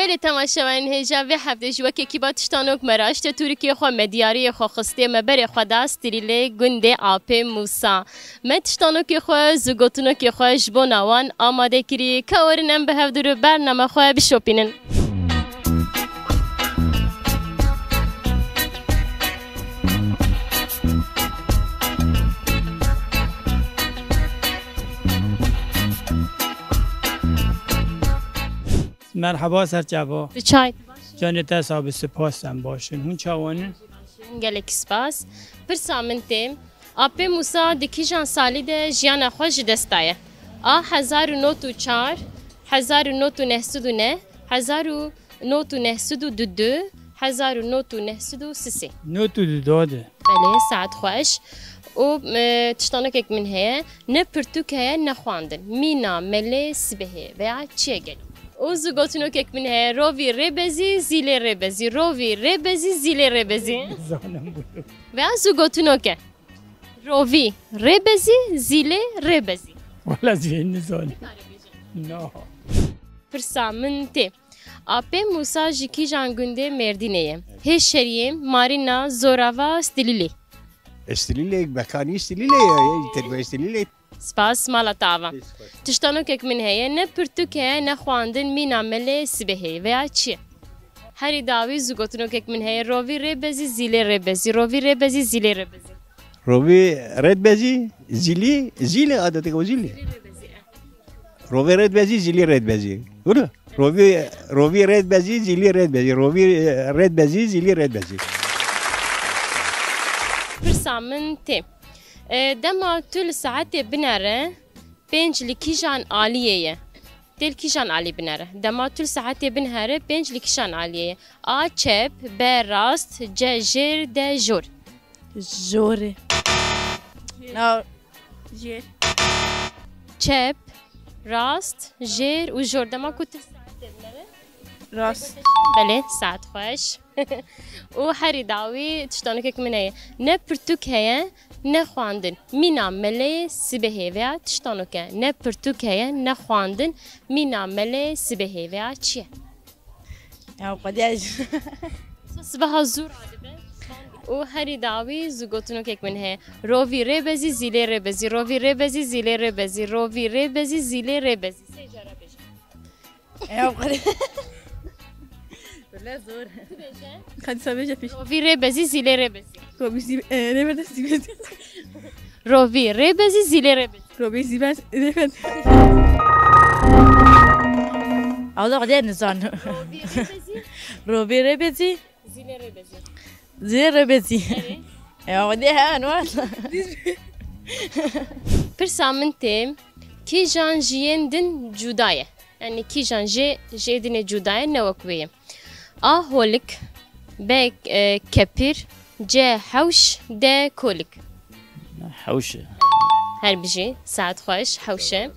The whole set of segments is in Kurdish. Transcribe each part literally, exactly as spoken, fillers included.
Belê temaşevanên hêja vê heftê jî wekî kîba tiştanok me raşte tûrikê xwe, me diyariyê xwe xistê me berê xwe da stilîlê gundê Apê Mûsa. Me tiştanokê xwe, zûgotinokê xwe ji bona wan amade kirî. Ka werin em bi hevdû re bername xwe bişopînin. Merhaba serçava. Tu çay, tu baş î? Canê te sabi, spas, em baş in. Hûn çawan in? Gelek spas. Pirsa min tê, Apê Mûsa di kîjan salî de jiyana xwe ji dest daye? A hezar û nod û çar, hezar û nod û neh sed û neh, hezar û nod û neh sed û du, hezar û nod û neh sed û sisê. Nod û du dade. Belê, saet xweş. Û, e, tiştanokek min heye, ne pirtûk heye, ne xwendin. Mîna, melê, sibehê veya çi ye gelî? Û zûgotinokek min heye, rovî rêbezî, zîlê rêbezî, rovî rêbezî, zîlê rêbezî. Nizanim bunu. Veya zûgotinoke. Rovî rêbezî, zîlê rêbezî. Wala zî nizanim. No. Pirsa min tê. Apê Mûsa ji kîjan gundê Mêrdînê ye? Hêşeriyê, Marîna, Zorava, Stilîlê. Stilîlê, bekanî Stilîlê ye, ye, tedbê Stilîlê. Spas, mala te ava. Spas. Tiştanokek min heye, ne pirtûk heye, ne xwendin, mîna melê sibehê veya çi ye? Herî dawî zûgotinokek min heye, rovî rêbezî, zîlê rêbezî, rovî rêbezî, zîlê rêbezî. Rovî rêbezî, zîlî, zîlê adetê ku zîlî. Zîlê rêbezî, e. Rovê rêdbezî, zîlî rêdbezî. Wilo? Rovî, rovî rêdbezî, zîlî rêdbezî. Rovî, e, rêdbezî, zîlî rêdbezî. Pirsa min tê. E, dema tu li saetê binere, pênc li kîjan aliyê ye? Tê li kîjan alî binere? Dema tu li saetê binere, pênc li kîjan aliyê ye? A çep, B rast, C jêr, D jor. Jor e. Na, jêr. Çep, rast, jêr û jor. Dema ku tu saetê binere? Rast. Belê, saet xweş. Û herî dawî tiştanokek min heye. Ne pirtûk heye, ne xwendin. Mîna meleyê sibehê veya tiştanoke. Ne pirtûk heye, ne xwendin. Mîna meleyê sibehê veya çi ye? Ya, xwediyê ji. Sibeha zû radibe. Û herî dawî zûgotinokek min heye. Rovî rêbezî, zîlê rêbezî, rovî rêbezî, zîlê rêbezî, rovî rêbezî, zîlê rêbezî. Sê cara bêje. Ya, xwediyê. Wele zor. Tu bêje. Hadi sen bêje pêş. Rovî rêbezî, zîlê rêbezî. Rovî zî-, e, rêbezî, zîlê. Rovî rêbezî, zîlê rêbezî. Rovî zîbez, rêbez. Ew da xwedê nizanim. Rovî rêbezî. Rovî rêbezî. Zîlê rêbezî. Zîlê rêbezî. Erê. Ya xwedê he, ne wasa. Pirsa min tê, kîjan ji yên din cuda ye? Yanî kîjan jê, jê dinê cuda ye, ne wek wê ye. A holik, B, e, kepir, C hewş, D kolik. Hewş e. Her bijî, saet xweş, hewş e.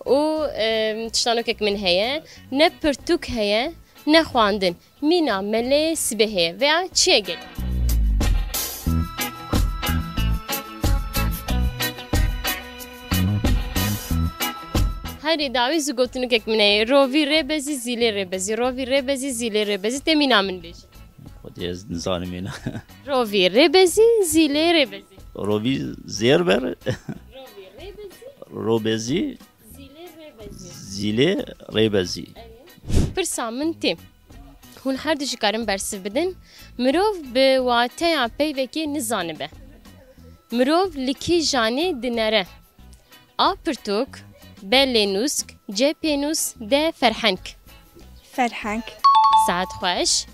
Û, e, tiştanokek min heye, ne pirtûk heye, ne xwendin. Mîna melê sibehê veya çi ye gelî? Herî dawî zûgotinokek min heye. Rovî rêbezî, zîlê rêbezî. Rovî rêbezî, zîlê rêbezî. Tê mîna min bêjî. Xwedê ez nizanim mîna. Rovî rêbezî, zîlê rêbezî. Rovî zêr ber. Rovî rêbezî. Robezî. Zîlê rêbezî. Zîlê rêbezî. Erê. Pirsa min tê. Hûn her du jî karin bersiv bidin. Mirov bi wateya peyvekê nizanibe. Mirov li kîjanê dinere? A pirtûk, B lênûsk, C pênûs, D ferheng. Ferheng. Saet xweş.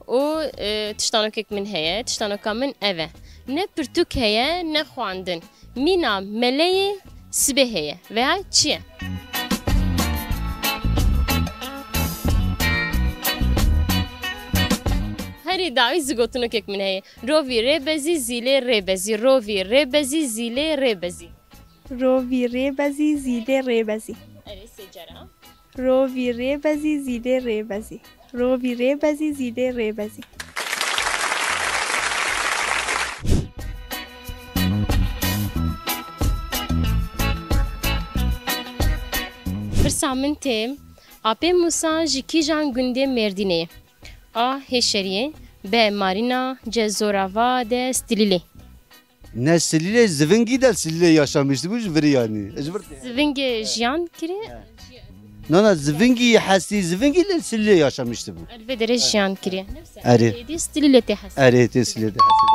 Û, e, tiştanokek min heye. Tiştanoka min ev e. Ne pirtûk heye, ne xwendin. Mîna meleyê sibehê ye veya çi ye? Herî dawî zûgotinokek min heye. Rovî rêbezî, zîlê rêbezî. Rovî rêbezî, zîlê rêbezî. Rovî rêbezî, zîlê rêbezî. Erê, sê cara. Rovî rêbezî, zîlê rêbezî. Rovî rêbezî, zîlê rêbezî. Pirsa min tê, Apê Mûsa ji kîjan gundê Mêrdînê ye? A. Hêşeriyê. B. Marîna. C. Zorava. D. Stilîlê. Ne Stilîlê, Zivingî de Stilîlê yaşamıştı bu ji virî yani. Ji vir Zivingê jiyan kiriye? Na, na, Zivingî hestî, Zivingî lê Stilîlê yaşamıştı bu. Li vê derê jiyan kiriye. Erê. Êdî Stilîlê tê hestî. Erê, tê Stilîlê tê hestî,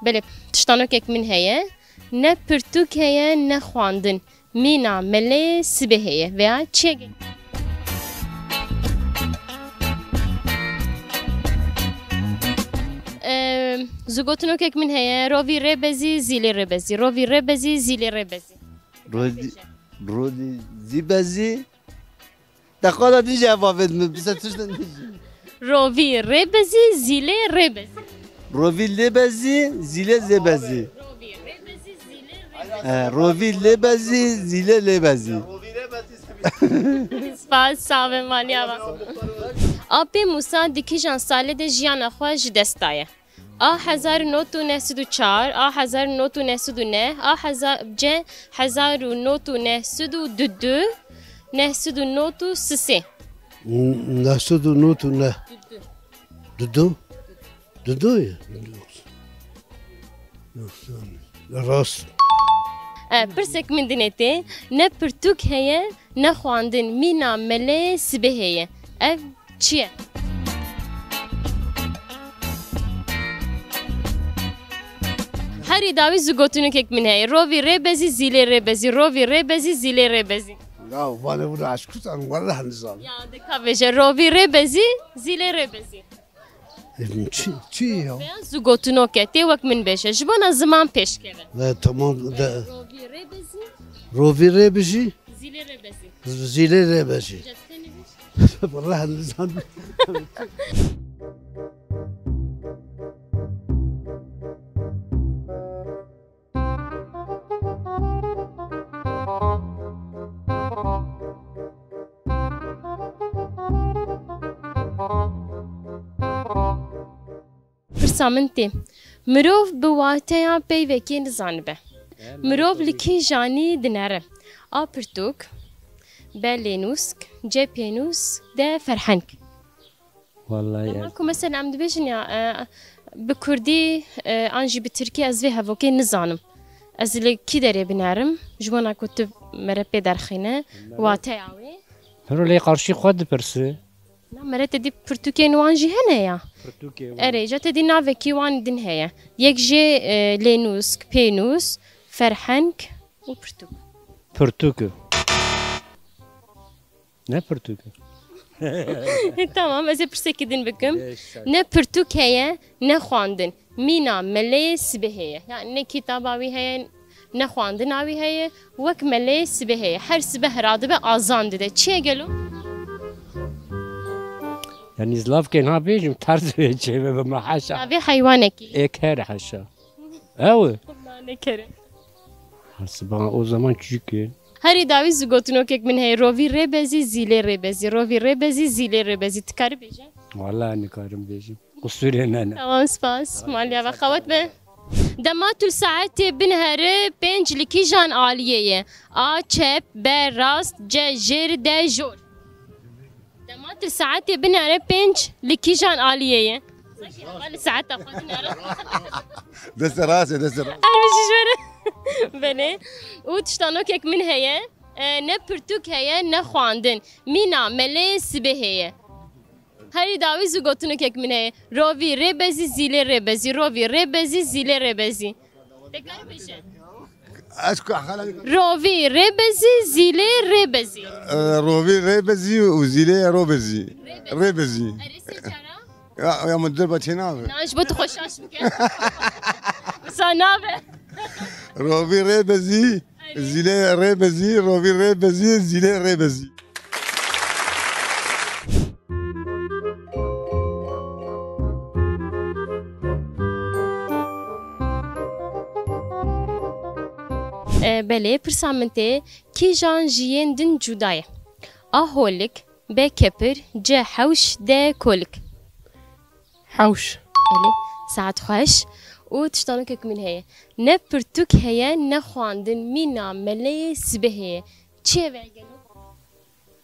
belê. Belê, tiştanokek min heye. Ne pirtûk heye, ne xwandin. Mîna melê sibê heye veya çiyê gelî. Eee, zû gotinokek min heye, rovî rê bezî, zîlê rê bezî, rovî rê bezî, zîlê rê bezî. Rodî, rodî, zî bezî. Te xwe de din jî ev avêt min, bi ser tiştin din jî. Rovî rê bezî, zîlê rê bezî. Rovî lê bezî, zîlê zê bezî. Rovî rê bezî, zîlê rê bezî. E, rovî lê bezî, zîlê lê bezî. Spas, sağ ve, maliya va. Apê Mûsa di kîjan salê de jiyana xwe ji dest daye? A hezar û nod û neh sed û çar, A hezar û nod û neh sed û neh, A hezar, C hezar û nod û neh sed û dudu, neh sed û nod û sisê. Neh sed û nod û neh. Dudu. Dudu ye. Rast. E, pirsek min dinê tê, ne pirtûk heye, ne xwandin, mîna melê sibê heye. Ev çi ye? Herî dawî zû gotinokek min heye. Rovî rê bezî, zîlê rê bezî. Rovî rê bezî, zîlê rê bezî. Ya, vanê bû aşkutan, wallah nizam. Ya, de ka veje. Rovî rê bezî, zîlê rê bezî. Çi, çi ya? Veya zû gotinoke, tê wek min bêje. Ji bona ziman pêş keve. Ve tamam de. Rovî rê bezî. Rovî rê bijî. Zîlê rê bezî. Zîlê rê bejî. Wallah nizam. Pirsa min tê. Mirov bi wateya peyvekê nizanibe. Mirov li kîjanî dinere? A pirtûk, B lênûsk, C pênûs, D ferheng. Wallahî Dema ez ku mesela em dibêjin ya, e, bi kurdî, e, an jî bi tirkî ez vê hevokê nizanim. Ez li kî derê binerim? Ji bona ku tu mere pê derxîne, wateya wê. Piro lê qarşî xwe dipirsi. Na, mere te dî pirtûkên wan jî hene ya. Pirtûkê wan. Erê, ca te dî navekî wan din heye. Yek jê, e, lênûsk, pênûs, ferheng û pirtûk. Pirtûk. Ne pirtûk? Tamam, ez ê pirsekî din bikim. Beş saet. Ne pirtûk heye, ne xwandin. Mîna meleyê sibehê ye. Yani ne kitaba wî heye, ne xwandina wî heye. Wek meleyê sibehê ye. Her sibeh radibe azan dide. Çi ye gelo? Yani zlavkên ha bêjim, ters wê çêbe be me haşa. Navê heywanekî. Ê ker haşa. Ew. Nane kere. Hesiba o zaman çûkê. Herî dawî zû gotinokek min heye, rovî rê bezî, zîlê rê bezî, rovî rê bezî, zîlê rê bezî. Dikarî bêje? Wala nikarim bêjim. Qusûrê me ne. Tamam, spas. Maliya ve qewet be. Dema tu li saetê binere pênc li kîjan aliyê ye? A çep, B rast, C jêr, D jor. Dema tu saetê binere pênc li kîjan aliyê ye? Sanki hema li saeta xwe dinere. Destê rast e, destê rast. Ermişîş were. Belê. Û tiştanokek min heye. E, ne pirtûk heye, ne xwandin. Mîna meleyê sibehê ye. Herî dawî zû gotinokek min heye. Rovî rê bezî, zîlê rê bezî. Rovî rê bezî, zîlê rê bezî. Tekrar bêje. Ez ku xala Rovî rê bezî, zîlê rê bezî. E, rovî rê bezî û zîlê ro bezî. Rê bezî. Rê bezî. Erê sê cara? Ya, ya min dur be çê nabe. Na, ji bo tu xwe şaş bike. Wisa nabe. Rovî rê bezî, zîlê rê bezî, rovî rê bezî, zîlê rê bezî. E, belê, pirsa min tê, kîjan ji yên din cuda ye? A holik, B kepir, C hewş, D kolik. Hewş. Belê, saet xweş. Û tiştanokek min heye. Ne pirtûk heye, ne xwandin, mîna meleyê sibehê ye. Çi ye vê gelo?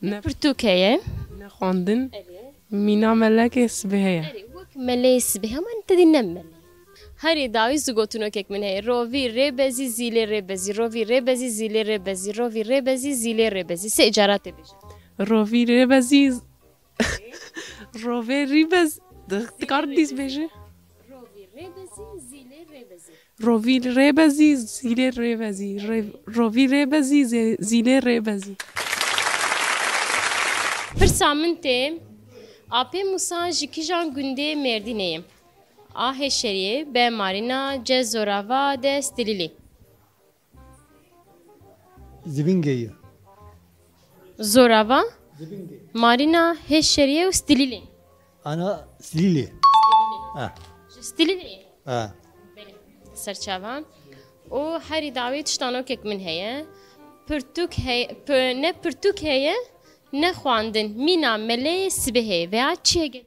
Ne. Pirtûk heye, Xwendin. Erê. Mîna melekê sibê heye. Erê, wek meleyê sibê heye, ama te dî ne melê. Herî dawî zû gotinokek min heye. Rovî rêbezî, zîlê rêbezî. Rovî rêbezî, zîlê rêbezî. Rovî rêbezî, zîlê rêbezî. Sê cara tê bêje. Rovî rêbezî, rovê rîbez. Di-, dikar dîs bêje. Rovî rêbezî, zîlê rêbezî. Rovî rêbezî, zîlê rêbezî. Rê-, rovî rêbezî, zê-, zîlê rêbezî. Pirsa min tê, Apê Musa ji kîjan gundê Mêrdînê ye? A Hêşeriyê, B Marîna, C Zorava, D Stilîlê. Zibingê ye. Zorava, Zibingê. Marîna, Hêşeriyê û Stilîlê. Ana Stilîlê. Ha. Ji Stilîlê. Ha. Belê. Serçava. Û herî dawî tiştanokek min heye. Pirtûk heye, pi-, ne pirtûk heye, ne xwendin. Mîna meleyê sibê heye. Veya çi hege?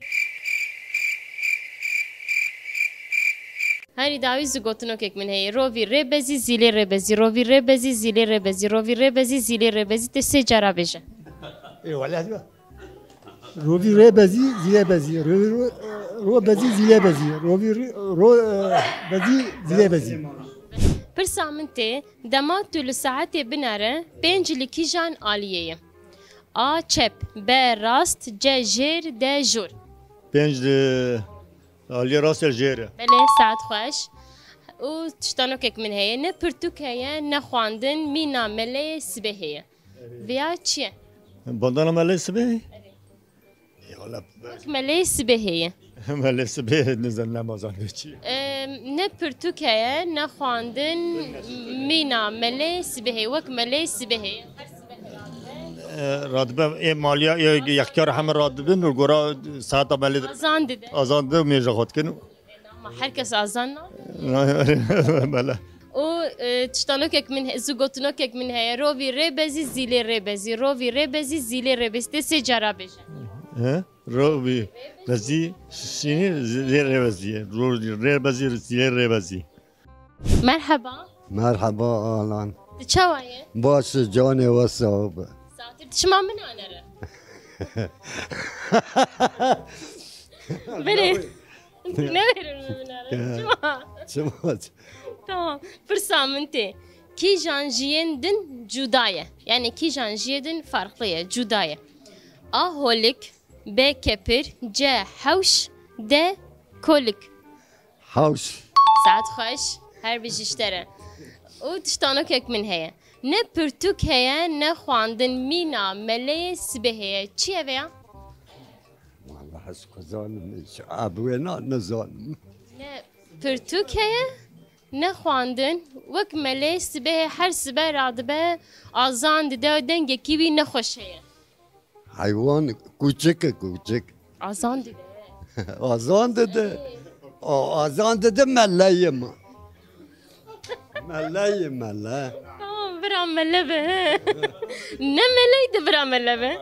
Herî dawî zû gotinokek min heye. Rovî rêbezî, zîlê rêbezî. Rovî rêbezî, zîlê rêbezî. Rovî rêbezî, zîlê rêbezî. Tê sê cara bêje. Ê, wele. Rovî rê bezî, zîlê bezî. Rovî ro-, ro bezî, zîlê bezî. Rovî ri-, ro, e, bezî, zîlê bezî. Pirsa min tê, dema tu li saetê binere, pênc li kîjan aliyê ye? A çep, B rast, C jêr, D jor. Pênc li aliyê rast ya jêr e. Belê, saet xweş. Û tiştanokek min heye. Ne pirtûk heye, ne xwendin, mîna meleyê sibê heye. Viya çi ye? Bandana melê sibê? Erê. Ê, wala. Wek melê sibê heye. Melê sibê nizan, nemazan de çi ye. Em, ne pirtûk heye, ne xwendin, mîna melê sibê heye. Wek melê sibê heye. Her sibê heye. E, radibe, ê maliya, ê yexkar heme radibin û gora saeta melê de. Azan dide. Azan de mêja xwe dikin. Ama her kes azan na. Bela. Û, e, tiştanokek min he-, zû gotinokek min heye. Rovî rê bezî, zîlê rê bezî. Rovî rê bezî, zîlê rê bezî. Tê sê cara bêje. He? Rovî bezî, şînî, zîlê rê bezî. Rovî rê bezî, zîlê rê bezî. Merheba. Merheba, Alan. Tu çawa ye? Baş e, canê we sax be. Satir tu çima min anere? Belê. Ne verin min anere? Çima? Çima? Tamam. Pirsa min tê. Kîjan ji yên din cuda ye? Yani kîjan ji yê din farklı ye, cuda ye? A holik, B kepir, C hewş, D kolik. Hewş. Saet xweş, her bijî ji te re. Û tiştanokek min heye. Ne pirtûk heye, ne xwendin, mîna meleyê sibê heye. Çi ye vêya? Wallahî ez xwe zanim, hiç abwêna nizanim. Ne pirtûk heye, ne xwendin. Wek meleyê sibê heye, her sibe radibe, azan dide, dengekî wî nexweş heye. Heywan kûçik e, kûçik. Azan dide. Azan dide. A, azan dide, meleyê me. Meleyê, mele. Tamam, bira mele be, he. Ne meley de bira mele be.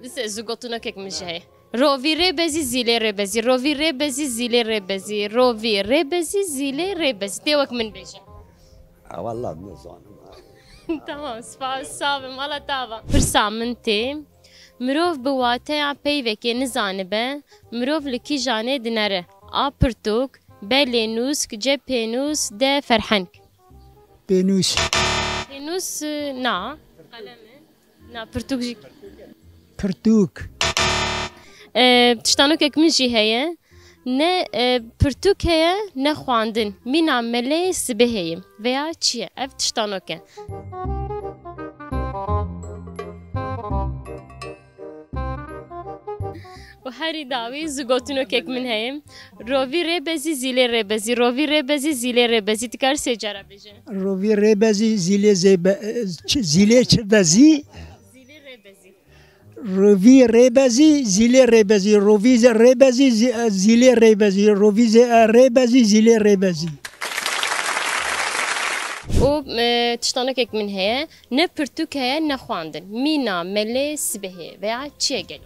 Biz ez gotinokek min jî heye. Rovî rê bezî, zîlê rê bezî. Rovî rê bezî, zîlê rê bezî. Rovî rê bezî, zîlê rê bezî. Tê wek min bêje. Ha, walla nizanim. Tamam, spas, sağ be, mala te ava. Pirsa min tê, mirov bi wateya peyvekê nizanibe, mirov li kîjanê dinere? A pirtûk, B lênûsk, C pênûs, D ferheng. Pênûs. Pênûs, e, na. Qelem e. Na, pirtûk jî. Pirtûk. E, tiştanokek min jî heye. Ne, e, pirtûk heye, ne xwendin. Mîna meleyê sibê heye. Veya çi ye? Ev tiştanok e. Û herî dawî zû gotinokek min heye. Rovî rê bezî, zîlê rê bezî. Rovî rê bezî, zîlê rê bezî. Dikar sê cara bêje. Rovî rê bezî, zîlê zê be-, ç-, zîlê çi bezî? Zîlê rê bezî. Rovî rê bezî, zîlê rê bezî. Rovî ze-, rê bezî, zî-, zîlê rê bezî. Rovî ze-, rê bezî, zîlê rê bezî. Û, e, tiştanokek min heye. Ne pirtûk heye, ne xwendin. Mîna melê sibê heye veya çi ye gelo?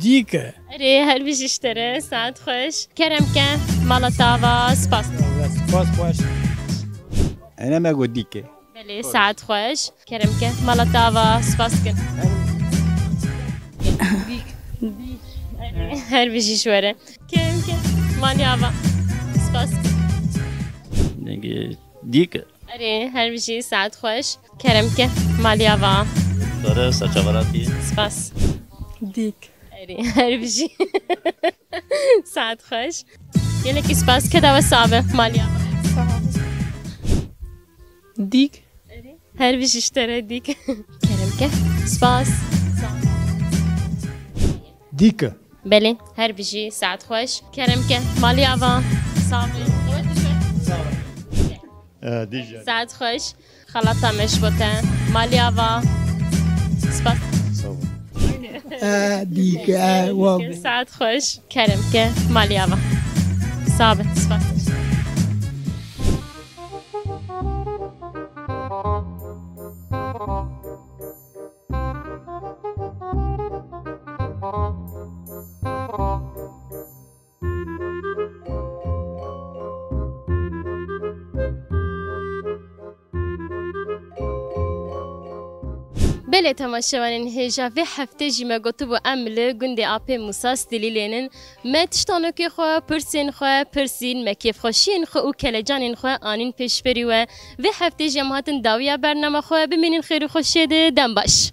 Dîk e. Erê, her bijî ji te re, saet xweş. Kerem ke, mala te ava, spas. Spas xweş. Ene me got dîk e. Belê, saet xweş. Kerem ke, mala te ava, spas dikin. Her bijî ji we re. Kerem ke. Malî ava. Spas. Dengê dîk. Erê, her bijî, saet xweş. Kerem ke. Malî ava. Dore, saça veratî. Spas. Dîk. Erê, her bijî. Saet xweş. Gelekî spas, keda we sabe. Malî ava. Dîk. Erê, her bijî ji te re dîk. Kerem ke. Spas. Dîk. Belê, her bijî, saet xweş. Kerem ke. Malî ava. Sabe. Saet xweş. Xelata me ji bo te. Malî ava. Spas. Sağ ol. E, dîk, e, wa. Saet xweş. Kerem ke. Malî ava. Sabe. Spas. Belê temaşevanên hêja, vê heftê jî me gotibû em li gundê Apê Mûsa Stîlî lênin. Me tiştanokê xwe, pirsên xwe pirsîn, me kêfxweşiyên xwe û kelecanên xwe anîn pêşberî we. Vê heftê jî em hatin dawiya bernama xwe. Bimînin xêr û xweşiyê de, dem baş.